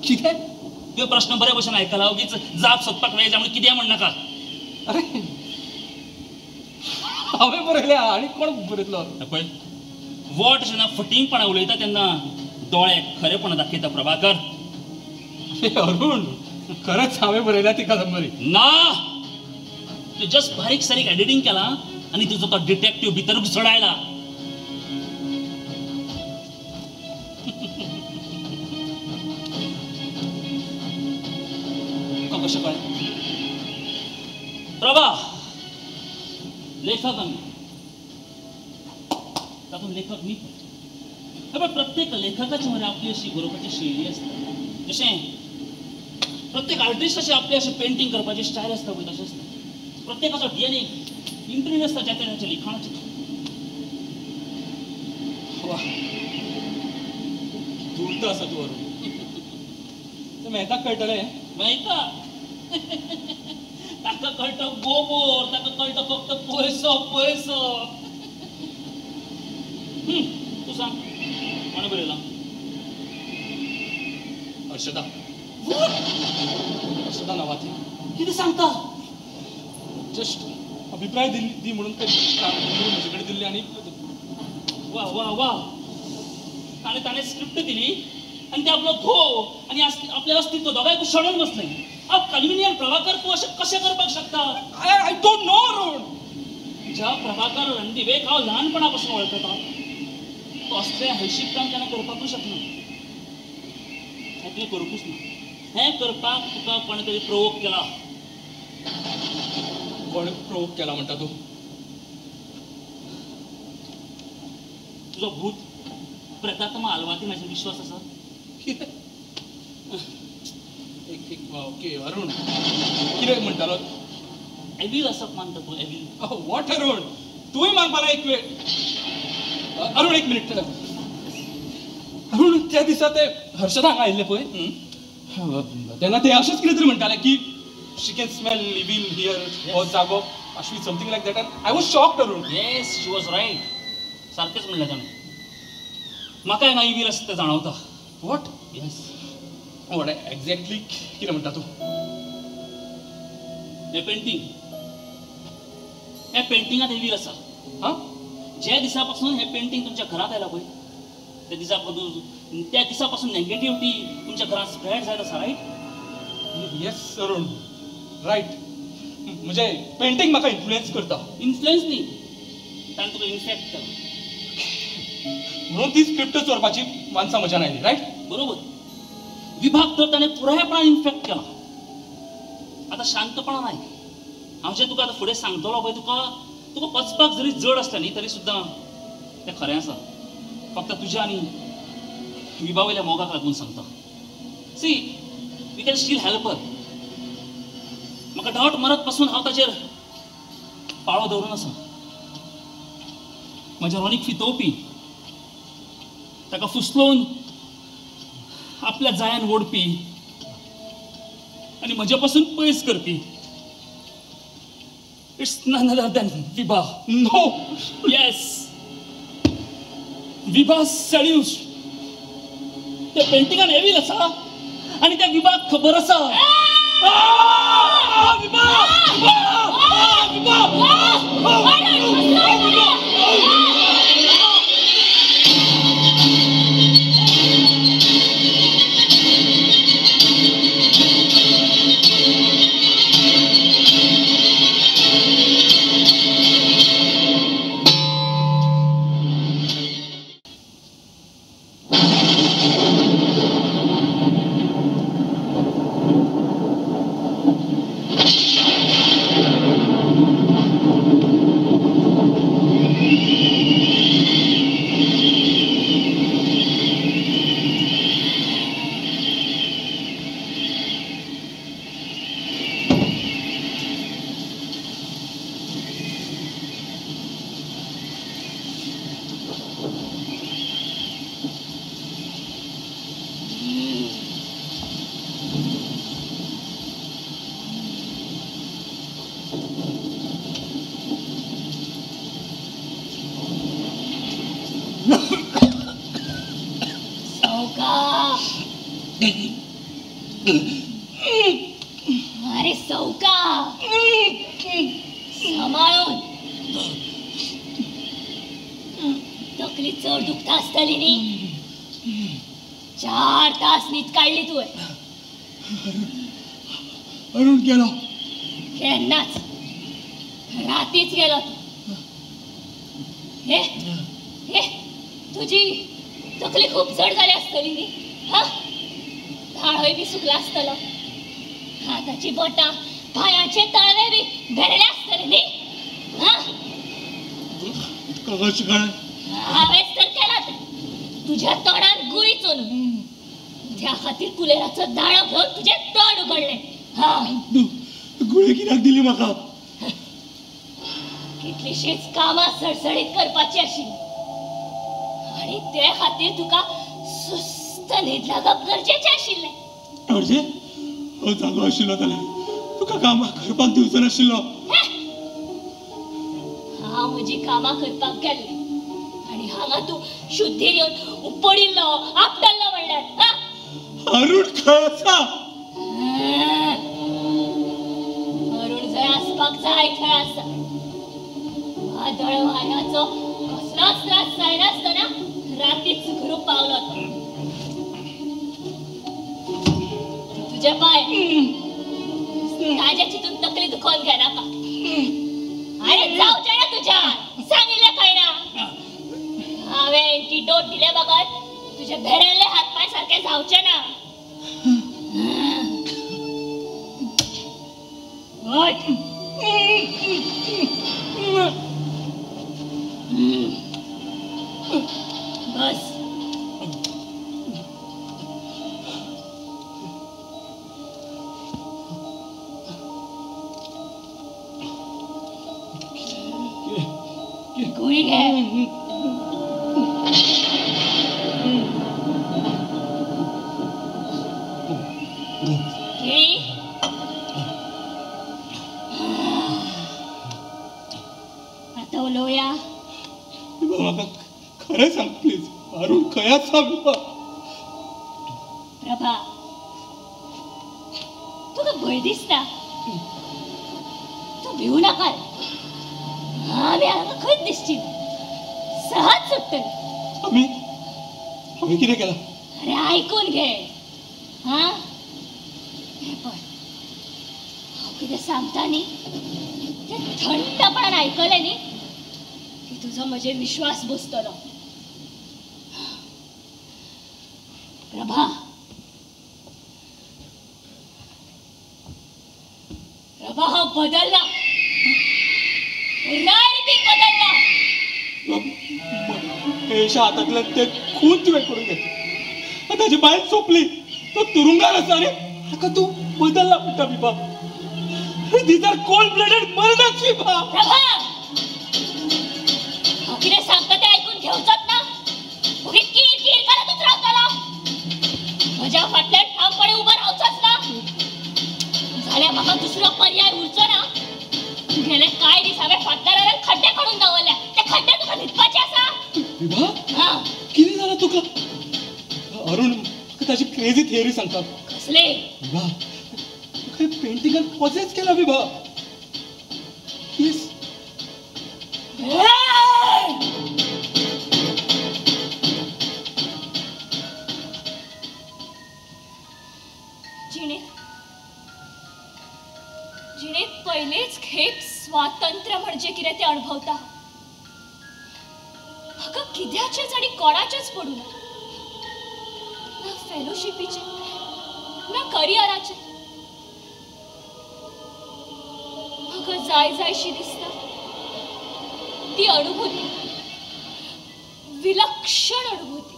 कितें? त्यो प्रश्न बरे भशेन आयकला, ओगीच जाप सोदपाक वेळ जाय म्हणून कितें म्हणनाका. अरे हांवें बरयल्या आनी कोण बरयतलो? पळय, वोट जेन्ना फटींगपणां उलयता तेन्ना दोळे खरेपणां दाखयता प्रभाकर. अरुण, खरेंच हांवें बरयल्या ती कादंबरी. ना, तूं जस्ट बारीक सारीक एडिटींग केलां आनी तुजो तो डिटेक्टीव भितर घुसडायला. तुका कशें कळ्ळें? प्रभा, लेखक आमी, तातूंत लेखक न्ही. पण प्रत्येक लेखकाची मरे आपली अशी बरोवपाची शैली आसता, जशें प्रत्येक आर्टिस्टाची आपली अशी पेंटींग करपाची स्टायल आसता पळय तशें आसता. प्रत्येकाचो डीएनए इम्प्रिंट आसता ज्या ताच्या लिखाणाचेर. वा, धूर्त आसा तूं अरुण. तें मेहताक कळटलें. मेहता ताका कळटा गोबोर, ताका कळटा फक्त पयसो पयसो. तूं सांग कोणें बरयलां? हर्षदा. हर्षदा नवाती. कितें सांगता? जस्ट अभिप्राय दी म्हणून ते म्हजे कडेन दिल्ली आनी वा वा वा, ताणें ताणें स्क्रिप्ट दिली आनी ते आपलो घोव आनी आपलें अस्तित्व दोगांय शेणोवन बसलें. हांव कन्विनियंट प्रभाकर, तूं अशें कशें करपाक शकता? I don't know Arun. ज्या प्रभाकर रणदिवेक हांव ल्हानपणा पासून वळखता, तो असलें हळशीक काम केन्ना करपाकूच शकना. हें तुवें करूंकूच ना. हें करपाक तुका कोणें तरी प्रोवोक केला. कोणें प्रोवोक केला म्हणटा तूं? तुजो भूत प्रेतात्मा आलवाती म्हाजेर विश्वास आसा? कितें? एक एक ओके अरुण, कितें म्हणटालो? एवील आसप मानता तूं? एवील? What Arun, तूंय मानपा एक वेळ. अरुण एक मिनीट. अरुण, त्या दिसा ते हर्षदा हांगा आयिल्लें पळय तेन्ना ते अशेंच कितें तरी म्हणटालें की she can smell evil here हो जागो. Ashwi something like that, and I was shocked Arun. Yes, she was right. सारकेंच म्हणलें ताणें. म्हाका हांगा इवील आसा तें जाणवता. What? Yes. What exactly कितें म्हणटा तूं? हें पेंटींग, ह्या पेंटिंगांत इवील आसा. हां, ज्या दिसा पासून हें पेंटींग तुमच्या घरांत आयलां पळय, त्या दिसा पासून नेगेटिव्हिटी तुमच्या घरांत स्प्रेड जायत आसा. रायट? येस अरुण, रायट. म्हणजे पेंटींग म्हाका इन्फ्लुएन्स करता. इन्फ्लुएन्स न्ही, ताणें तुका इन्फेक्ट केला. म्हणून ती स्क्रिप्ट चोरपाची मानसा म्हज्यान आयली. रायट? बरोबर. विभाग तर ताणें पुरायपणान इन्फेक्ट केला. आतां शांतपणान आयक, हांव जें तुका आतां फुडें सांगतलो पळय, तुका तुका पचपाक जरी जड आसलें न्ही तरी सुद्दां तें खरें आसा. फक्त तुज्या आनी विभा वयल्या मोगाक लागून सांगता. See, we can still help her. म्हाका डावट मरत पासून हांव ताचेर पाळो दवरून आसा. म्हज्या रोनीक फितोवपी, ताका फुसलोवन आपल्या जायान ओडपी आनी म्हजे पासून पयस करपी, it's none other than Vibha. No. Yes, Vibha seduce. त्या पेंटिंगान एवील आसा आनी त्या विभाक खबर आसा. विभा, विभा, विभा. अरे सौका, सांबाळून. तकली चड दुखता आसतली न्ही. 4 तास न्हीद काडली तुवें. अरुण गेलो केन्नाच, रातीच गेलो. हे हे तुजी तकली खूब जड जाली आसतली न्ही. हा, ताळोय बी सुकला आसतलो, हाताची बोटां पांयाचे तळवे बी भेरले आसतले न्ही. हांवेंच तर केला तुज्या तोंडान गुळी चोरून. त्या खातीर कुलेराचो दाणो घेवन तुजें तोंड उगडलें. हा, गुळी कित्याक दिली म्हाका? कितलीशीच कामां सडसडीत करपाची आशिल्ली आनी ते खातीर तुका सुस्त न्हीद लागप गरजेचें आशिल्लें. म्हणजे हांव जागो आशिल्लो जाल्यार तुका कामां करपाक दिवचो नाशिल्लो. हांव म्हजी कामां करपाक गेल्लें आनी हांगा तूं शुद्धीर येवन पडिल्लो आपटल्लो म्हणल्यार. अरुण खंय आसा? अरुण जंय आसपाक जाय थंय आसा. वादळ वाऱ्याचो कसलोच त्रास जायनासतना रातीच सुखरूप पावलो तो. तुजे पांय ताज्या चितून तकली दुखोवन घेनाका. अरे जावचें ना तुज्या, सांगिल्लें कळना. हांवें एंटीडोट दिले बगर तुजे भेरेल्ले हात पांय सारके जावचे ना. बस. गुळी घे. केळी. खरें सांग प्लीज, अरुण खंय आसा विभा? प्रभा, तुका भंय दिसता, तूं भिवू नाका. आमी हांगा खंयच दिसची ना, सहज सुट्टली. आमी आमी कितें केलां? अरे आयकून घे. हां, हें पळय, हांव कितें सांगता न्ही तें थंडपणान आयकलें न्ही की तुजो म्हजेर विश्वास बसतलो. प्रभा, प्रभा, हांव बदलला, पुराय रितीन बदलला. महेशा हातांतल्यान ते खून तुवें करून घेतले, ताजी बायल सोंपली, तो तुरुंगार आसा आनी ताका तूं बदलला म्हणटा Vibha. These are cold blooded murders Vibha. Prabha, हांव कितें सांगता तें आयकून घेवचोच ना, ओगीच कीर कीर करतूच रावतलो. म्हज्या फाटल्यान ठामपणे उबो रावचोच ना जाल्यार म्हाका दुसरो पर्याय उरचो ना. गेले कांय दीस हांवें फाटल्यान हांवें खड्डे काडून दवरल्या, ते खड्डे तुका न्हिदपाचे आसा. विभा, कितें जालां तुका? अरुण म्हाका ताजी क्रेजी थियरी सांगता. कसली? विभा, तुका पेंटिंगान पॉजेस केला विभा. येस. जिणेत जिणेत पयलेच खेप स्वातंत्र्य म्हणजे कितें तें अणभवता. म्हाका कित्याचेंच आनी कोणाचेंच पडूं ना, ना फेलोशिपीचें ना करियराचें. म्हाका जाय जायशी दिसता ती अनुभूती, विलक्षण अनुभूती.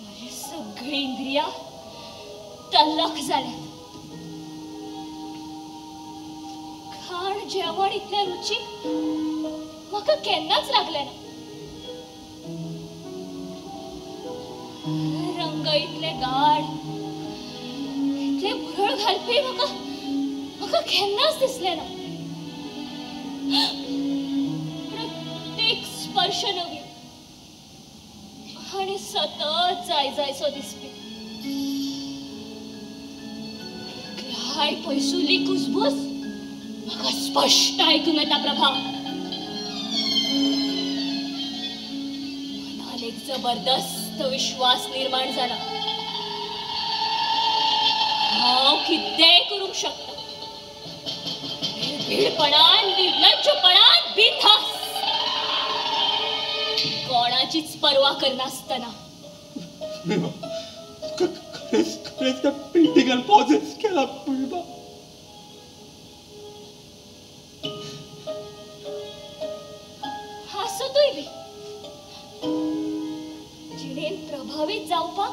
म्हजी सगळीं इंद्रियां तल्लख जाल्यात. खाण जेवण इतलें रुचीक म्हाका केन्नाच लागलें ना. रंग इतले गाढ, इतले भुरळ घालपी म्हाका म्हाका केन्नाच दिसलें ना. प्रत्येक स्पर्श नवीन आनी सतत जाय जायसो दिसपी. काय पयसुल्ली कुसबूस म्हाका स्पश्ट आयकूंक येता प्रभा. मनान एक जबरदस्त विश्वास निर्माण जाला, हांव कितेंय करूंक शकता, निर्भीडपणान, निर्लज्जपणान, बिनधास्त, कोणाचीच पर्वा करनासतना. खरेंच खरेंच त्या पेंटिंगान पॉजेस केला विभा. हांसतूय बी जिणेन प्रभावीत जावपाक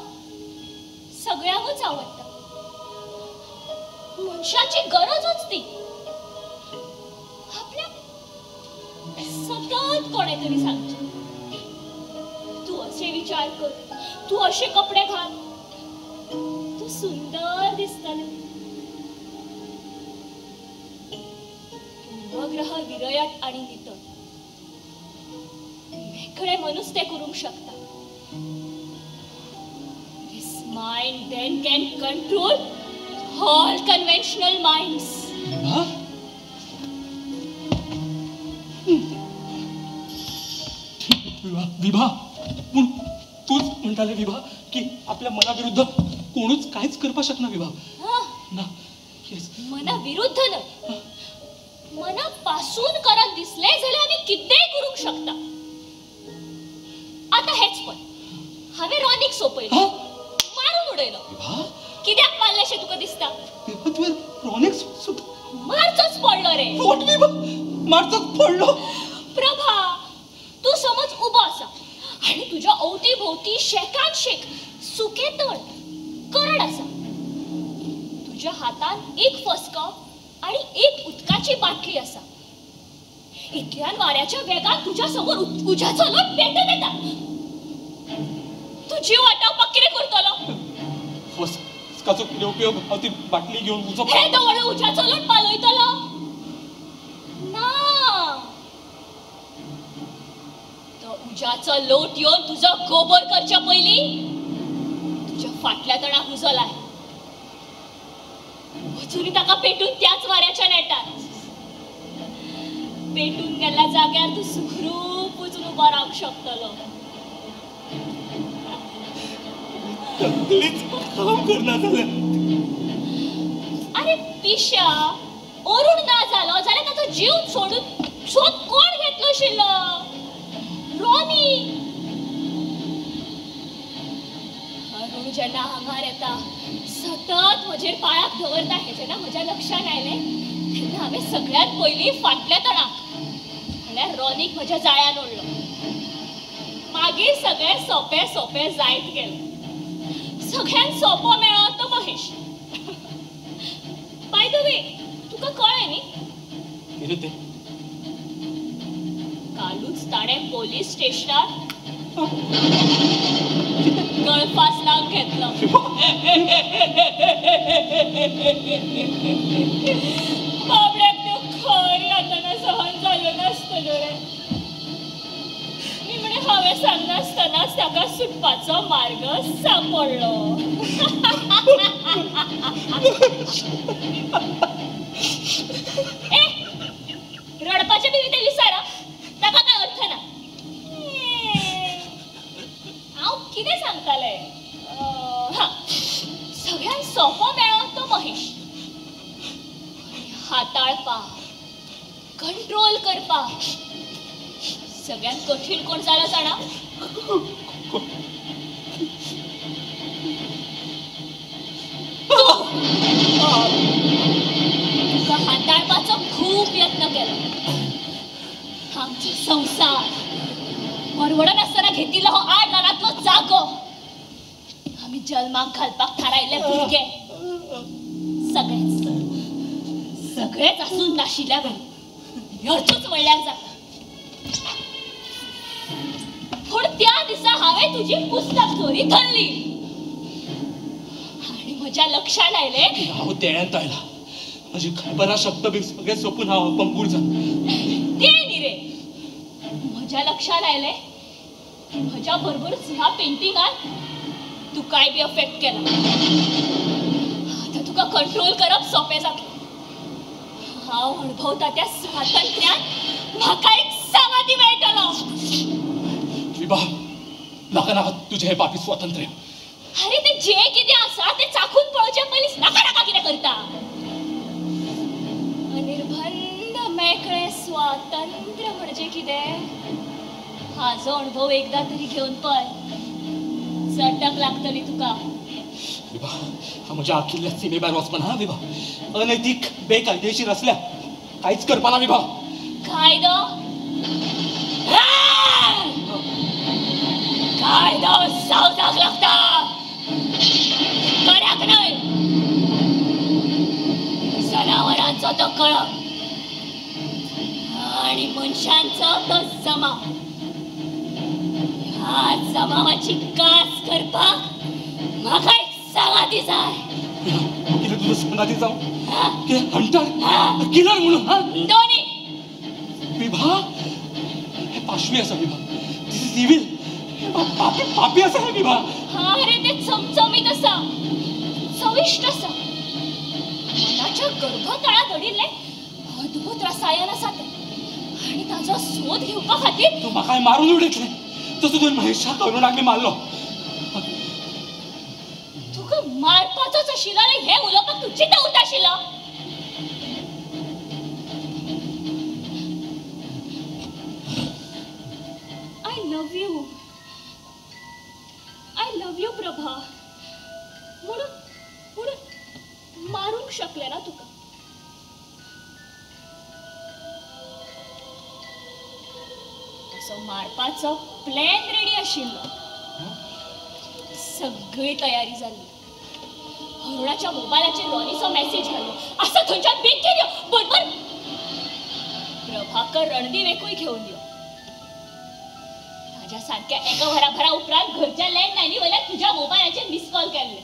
सगळ्यांकूच आवडटा. मनशाची गरजूच ती. आपल्याक सतत कोणें तरी सांगचें, तूं अशे विचार कर, तूं अशे कपडे घाल, तूं सुंदर दिसतलें. पूर्वग्रह विरयत आनी नितळ मेकळे मनूच तें करूंक शकता. This mind then can control all conventional minds. Vibha, Vibha, पूण तूच म्हणटालें विभा की आपल्या मनाविरुद्ध कोणूच कांयच करपाक शकना विभा. ना, येस, मना विरुद्ध न्हय, मना पासून करत दिसलें जाल्यार आमी कितेंय करूंक शकता. आतां हेच पळय, हांवें रॉनीक सोंपयलो, मारून उडयलो. कित्याक मारलें तुका दिसता? तुवें रॉनीक मारचोच पडलो रे. What Vibha, मारचोच पडलो? प्रभा, तूं समज उबो आसा आनी तुज्या अवती भोवती शेकान शेक सुकें तण करड आसा. तुज्या हातान एक फस्को आनी एक उदकाची बाटली आसा. इतल्यान वाऱ्याच्या वेगान तुज्या समोर उज्याचो लोट पेटत येता. तूं जीव वाटावपाक कितें करतलो? फस्काचो कितें उपयोग? हांव ती बाटली घेवन उजो हे दवरलो उज्याचो लोट पालयतलो ना. उज्याचो लोट येवन तुजो गोबर करच्या पयलीं तुज्या फाटल्या तणाक उजो लाय. वचून ताका पेटून त्याच वाऱ्याच्या नेटार पेटून गेल्ल्या जाग्यार तूं सुखरूप वचून उबो रावंक शकतलो. तकलीच काम करना जालें. अरे पिशा, अरुण ना जालो जाल्यार ताचो जीव सोडून शोध कोण घेतलो आशिल्लो? रोनी. अरुण जेन्ना हांगार येता सतत म्हजेर पाळाक दवरता हें जेन्ना म्हज्या लक्षांत आयलें तेन्ना हांवें सगळ्यांत पयलीं फाटल्या तणाक म्हणल्यार रोनीक म्हज्या जाळ्यान ओडलो. मागीर सगळें सोंपें सोंपें जायत गेलें. सगळ्यांत सोंपो मेळ्ळो तो महेश. बाय the way, तुका कळ्ळें न्ही? कितें तें? कालूच ताणें पोलीस स्टेशनार गळफास लावन घेतलो. बाबड्याक त्यो खर यातना सहन जाल्यो नासतल्यो रे. मी म्हणे हांवें सांगनासतनाच ताका सुटपाचो मार्ग सांपडलो. ए, रडपाचें बी तें विसर, ताका कांय अर्थ ना. हांव कितें सांगतालें? हां, सगळ्यांत सोंपो मेळ्ळो तो महेश. हाताळपाक, कंट्रोल करपाक सगळ्यांत कठीण कोण जालो जाणा? तुका हाताळपाचो खूब यत्न केलो. आमचो संवसार परवडनासतना घेतिल्लो हो 8 दारांतलो जागो, आमी जल्माक घालपाक थारायल्ले भुरगे, सगळेच सगळेच आसून नाशिल्ल्या वरी व्यर्थूच म्हणल्यार जाता. पूण त्या दिसा हांवें तुजी पुस्तक चोरी धरली आनी म्हज्या लक्षांत आयलें हांव तेळ्यांत आयला. म्हजी कल्पना शक्त बी सगळें सोंपून हांव पंगूर जालो. तें न्ही रे, म्हज्या लक्षांत आयलें की म्हज्या बरोबरच ह्या पेंटिंगान तुकाय बी अफेक्ट केला. आतां तुका कंट्रोल करप सोंपें जातलें. हांव अणभवता त्या स्वातंत्र्यान म्हाका एक समाधी मेळटलो. विभा, नाका नाका तुजें हें पापी स्वातंत्र्य. अरे तें जें कितें आसा तें चाखून पळोवचें पयलीं नाका नाका कितें करता. अनिर्बंध मेकळें स्वातंत्र्य म्हणजे कितें हाजो अणभव एकदां तरी घेवन पळय, चटक लागतली तुका. विभा, हांव म्हज्या आखिल्ल्या सिमे भायर वचपा ना. विभा, अनैतीक बेकायदेशीर असल्या कांयच करपा ना. विभा, कायदो कायदो सावजाक लागता, बऱ्याक न्हय. जनावरांचो तो कळप आनी मनशांचो तो जमाव. ह्या जमावाची कास करपाक म्हाका एक सांगाती जाय. कितें तुजो सांगाती जावं? कितें हंटर किलर म्हणून? हा दोनी. विभा, हें पाशवी आसा. Vibha, this is evil. पापी पापी आसा हें विभा. अरे तें चमचमीत आसा, चविश्ट आसा. मनाच्या गर्भतळा घडिल्लें अद्भुत रसायन आसा तें आनी ताजो सोद घेवपा खातीर तूं म्हाका मारून उडयतलें तसो तुवें महेशाक अरुणाक बी मारलो. तुका मारपाचोच आशिल्लो आनी हें उलोवपाक तूं जितो उरता आशिल्लो. I love you, I love you Prabha. म्हणून म्हणून मारूंक शकलें ना तुका. तसो मारपाचो प्लॅन रेडी आशिल्लो, सगळी तयारी जाल्ली. अरुणाच्या मोबायलाचेर रॉनीचो मॅसेज घालो, आसा थंयच्यान बेगीन यो, बरोबर प्रभाकर रणदिवेकूय घेवन यो. ताज्या सारक्या एका वराभरा उपरांत घरच्या लँडलायनी वयल्यान तुज्या मोबायलाचेर मिस कॉल केल्ले.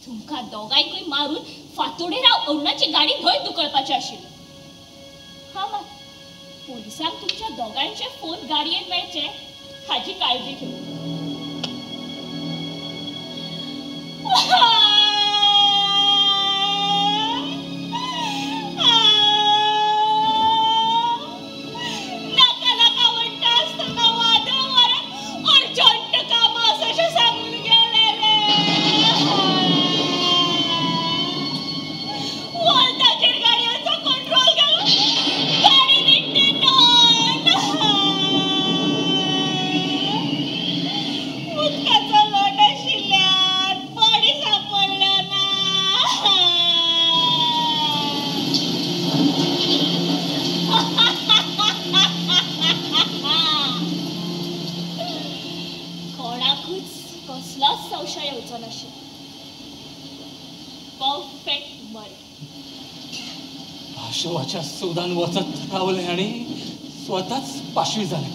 तुमकां दोगांयकूय मारून फांतोडेर हांव अरुणाची गाडी थंय धुकळपाचें आशिल्लें. हां मात पोलिसांक तुमच्या दोगांयचे फोन गाडयेन मेळचे हाची काळजी घेऊ. नाका नाका म्हणटा आसतना वादळ वाऱ्यान अर्जंट काम आसा अशें सांगून गेले रे. वोल्ताचेर गाडयेचो कंट्रोल गेलो, गाडी निट्टी नॉन. उदकाचो लोट आशिल्ल्यान बॉडी सापडल्या ना. कोणाकूच कसलोच संशय येवचो नाशिल्लो. Perfect murder. पाशवाच्या सोदान वचत रावले आणि स्वतःच पाशवी झाले.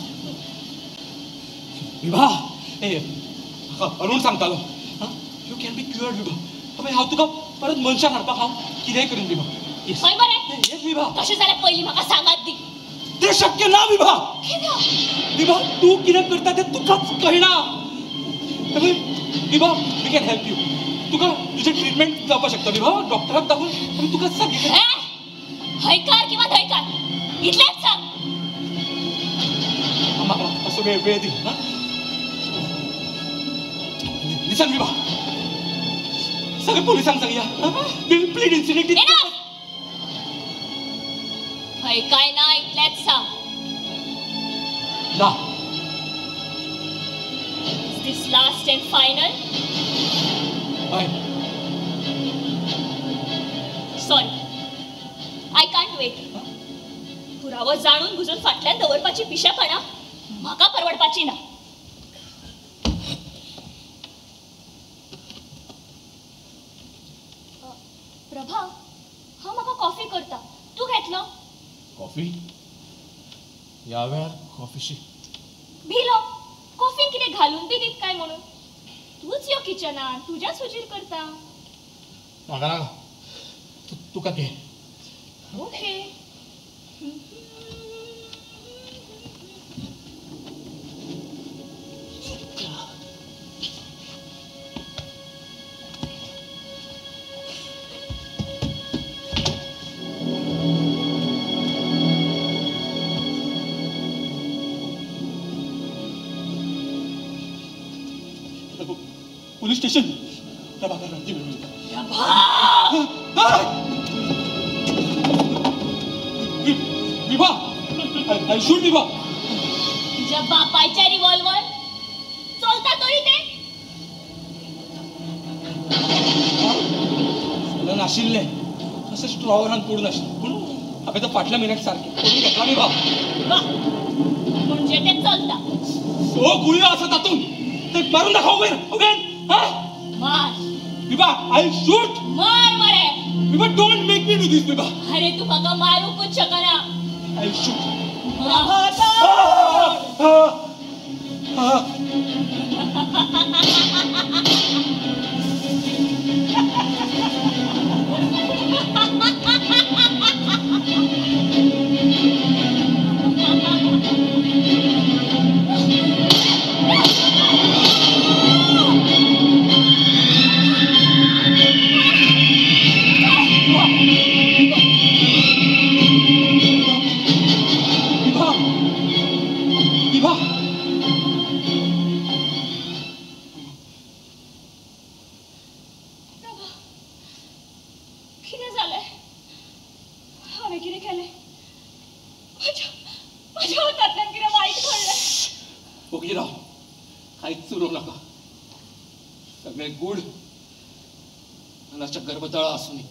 विभा, ए म्हाका अरुण सांगतालो, you can be cured Vibha. अबे हांव तुका परत मनशाक हाडपाक हांव कितेंय करीन विभा. येस हय मरे, येस विभा, तशें जाल्यार पयलीं म्हाका सांगात दी. तें शक्य ना विभा. कित्याक? विभा, तूं कितें करता तें तुकाच कळना. Vibha, we can help you. तुका तुजें ट्रिटमेंट जावपाक शकता विभा. डॉक्टराक दाखोवन आमी तुका सांगितलें. ए, हयकार किंवा न्हयकार इतलेंच सांग. म्हाका मातसो वेळ वेळ दी. हां, लिसन विभा, सगळे पोलिसांक सांगया. We will plead incident. Enough! हय काय ना इतलेंच सांग. ना. Is this last and final? हय. Sorry, I can't wait. पुरावो जाणून बुजून फाटल्यान दवरपाची पिशेपणां म्हाका परवडपाची ना. प्रभा, हांव म्हाका कॉफी करता, तूं घेतलो? कॉफी? ह्या वेळार कॉफीशी? भिलो कॉफीन कितें घालून बी दीत काय म्हणून. तूंच यो किचनान, तुज्याच हुजीर करता. नाका नाका, तुका घे. Okay. Police station. Prabhakar Randive उलयता. Vibha, I shoot Vibha. तुझ्या बापायच्या रिव्हॉल्वर चलता तरी ते? नाशिल्लें अशें स्ट्रॉवरान पडून आशिल्लें, पूण हांवें तो फाटल्या म्हयन्याक सारकें करून घेतला विभा. म्हणजे ते चलता. सो गुळयो आसा तातूंत, ते मारून दाखोव वयर ओके. हां मार विभा, I shoot. मार मरे Vibha, don't make me do this Vibha. अरे तू म्हाका मारूंकूच शकना. I shoot. Vibha, Prabha, कितें जालें? हांवें कितें केलें? म्हज्या हातांतल्यान कितें वायट घडलें? ओगी राव, कांयच उलोवं नाका. सगळें गूढ मनाच्या गर्भतळा आसूं दी.